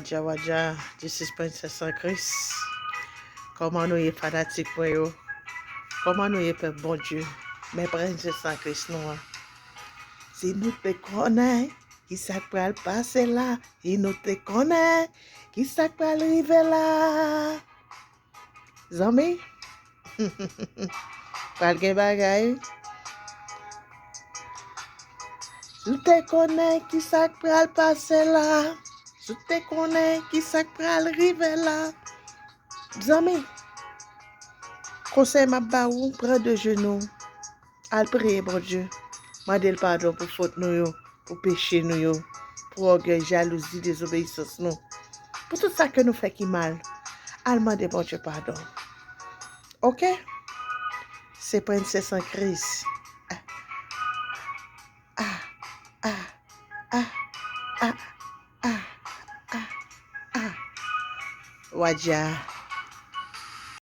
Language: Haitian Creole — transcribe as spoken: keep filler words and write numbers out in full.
Wadja, wadja, this is Princess an Kris. Kòman nou ye, fanatik mwen yo? Kòman nou ye, pèp Bondye? Men Princess an Kris nou an. Si nou te konnen ki sa k pral pase la, si nou te konnen ki sa k pral rive la. Zanmi, pral gen bagay. Si w te konnen ki sa k pral pase la, si w te konnen ki sa k pral rive la. Zanmi, konsèy m ap ba ou, pran de jenou, al priye Bondye, mande l padon pou fot nou yo, pou peche nou yo, pou ògèy, jalouzi, dezobeyisans nou, pou tout sa ke nou fè ki mal. Al mande Bondye padon. Oke? Se Princess an Kris. Ah, ah, ah, ah, ah, ah, ah, ah. Wadja.